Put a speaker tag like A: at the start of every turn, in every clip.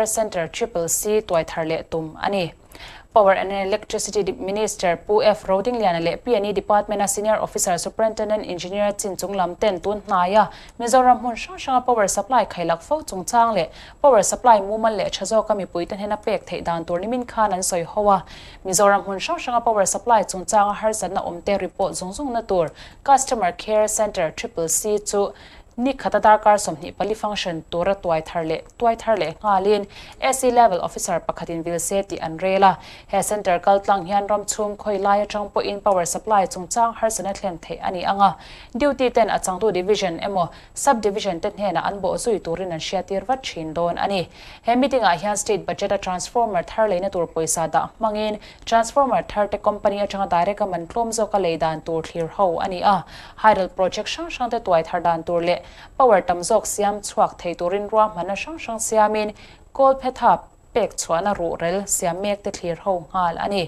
A: Centre Triple C tuai thar leh tum a ni. Power and Electricity Minister Pu F Rodingliana leh PNE Department a Senior Officer Superintendent Engineer chin chung lam ten tun hnaia Mizoram hmun hrang hranga power supply khailak fo chungchang leh power supply mumal leh tha zawka mipuite hnena pek theih dan tur nimin khan an sawi ho a. Mizoram hmun hrang hranga power supply chungchanga harsatna awmte report zung zungna tur Customer Care Centre Triple C chu Ni khata darkar 24 function tura tuai thar leh tuai thar leh nghalin SC level officer pakhatin vil se tih an rel a. He centre kal tlang hian ram chhung khawi lai atang pawhin power supply chungchang harsatna thlen theih a ni ang a. Duty ten a changtu division emaw sub division te hnenah an bawh zui turin an hriattir vat thin dawn a ni. He meeting ah hian state budget a transformer thar leina tur pawisa dah hmangin transformer thar te company atanga direct a man tlawm zawka lei dan tur thlir ho a ni a. Hydel project hrang hrang te tuai thar dan tur leh power tam zawk siam chhuak thei turin ruahmanna hrang hrang siamin Kawlphetha pek chhuahna ruhrel siam mek te thlir ho nghal a ni.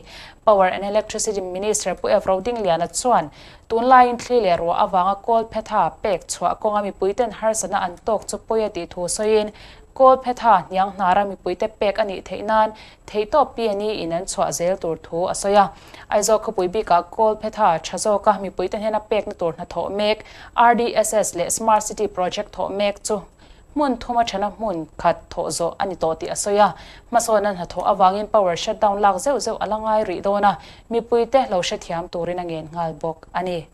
A: Power and Electricity Minister Pu F Rodingliana chuan tunlaiin thli leh ruah avanga Kawlphetha pek chhuah kawnga mipuiten harsatna an tawk chu pawi a tih thu sawiin Kawlphetha hniang hnara mipuite pek a nih theih nan theihtawp PNE in an chhuah zel tur thu a sawi a. Aizawl khawpui bikah Kawlphetha tha zawka mipuite hnena pekna tur hnathawh mek RDSS leh Smart City Project thawh mek chu hmun thuma thana hmun khat thawh zawh a ni tawh tih a sawi a. Hmasawnna hnathawh avangin power shutdown lak zeuh zeuh a la ngai rih dawn a, mipuite lo hrethiam turin a ngen nghal bawk a ni.